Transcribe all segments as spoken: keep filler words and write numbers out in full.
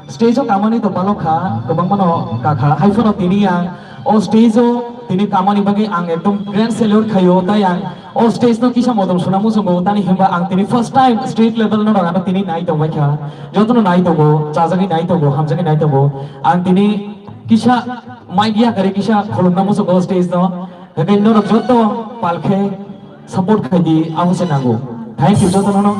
Stage o kamani to balok kha, kwbangma no kakha. Hai phano tini ang o stage o tini kamani bagwi ang ekdom grand salute khaio, tai ang o stage no kisa modom suna muchungo, tani himba ang tini first time street level no rogano tini nai tongbai kha. Jotono nai tongo, chajagwi nai tongo, hamjagwi nai tongo. Ang tini kisa mic yakarwi kisa khulumna muchungo stage no. Hwnkhe norok joto palkhe support khai di, abo se nango. Thank you, joto nono.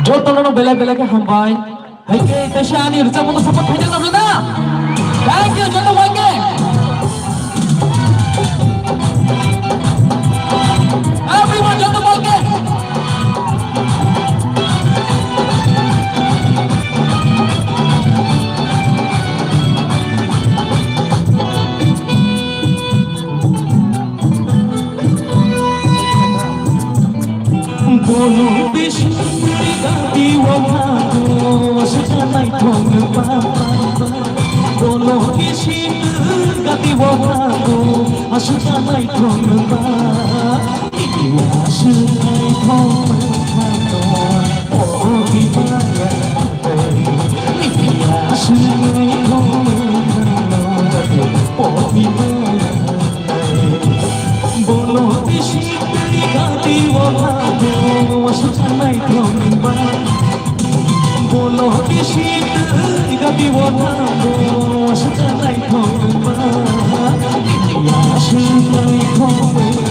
Joto nono belai belai khe hambai. Hai khe kaisa ani rwchapmungno support khai di, na? Thank you, joto bai khe. Everyone, joto bai khe. Bolo bisi gati o phago, aswk naithok ba. Bolo bisi gati o phago, aswk naithok ba. Aswk naithok ba.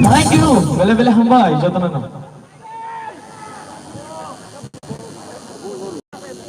Thank you. Bele bele hambai jotono no.